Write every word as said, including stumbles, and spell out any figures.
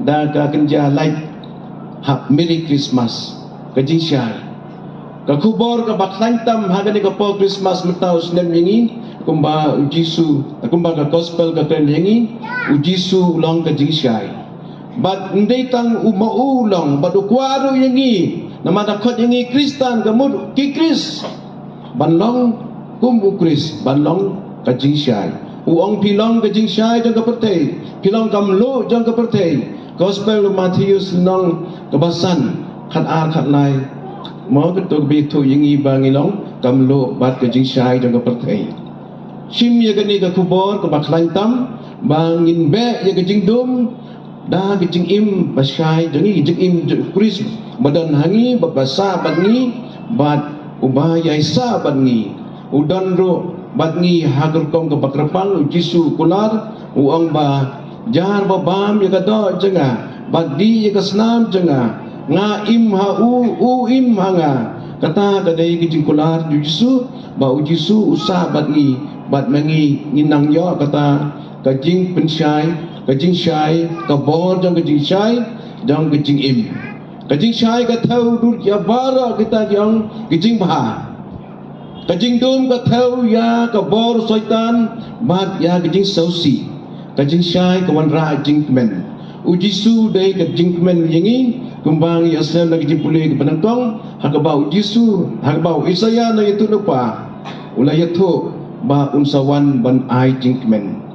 Da ka kynja lait hap Merry Christmas, ka jingshai. Ka khubor kaba khlaiñ tam ha kane ka por Christmas mynta u snem ïa ngi, kumba u Jisu, kumba ka gospel ka kren ïa ngi, u Jisu u long ka jingshai. Bad ym dei tang u ma u long, bad u kwah ruh ïa ngi, namar da khot ïa ngi Khristan, ka mut ki Khrist. Ban long kum u Khrist, ban long ka jingshai. U ong phi long ka jingshai jong ka pyrthei, phi long ka mluh jong ka pyrthei. Gospel u Mathaios lynnong kaba san, khat ar khat lai. Mo kito ba ïathuh ïa ngi ba ngi long ka mluh bad ka jingshai jong ka pyrthei. Shim ïa kane ka khubor kaba khlaiñ tam, ba ngin beh ïa ka jingdum da ka jingim ba shai jong ngi, ka jingim jong u Khrist ba don ha ngi, ba ba sah bad ngi, bad uba ïai sah bad ngi. U don ruh bad ngi ha ka rukom kaba kyrpang, u Jisu u kular, u ong ba, jar ba bam ïa ka doh jong nga, bad dih ïa ka snam jong nga. Nga im ha u, u im ha nga. Kata ka dei ka jingkular u Jisu, ba u Jisu u sah bad ngi, bad ma ngi ngin nang ïoh kata ka jingpynshai, ka jingshai, ka bor jong ka jingshai, jong ka jingim. Ka jingshai ka thew dur ïa baroh kita ki ong ka jingbha. Ka jingdum ka thew ïa ka bor Soitan, bad ïa ka jingsngewsih. Ka jingshai ka wanrah jingkmen. U Jisu dei ka jingkmen ïa ngi, kumba ngi ïohsngew na ka jingpule kaba nyngkong, ha kaba u Jisu, ha kaba u Isaïah u nongïathuhlypa u la ïathuh ba un sa wan ban ai jingkmen.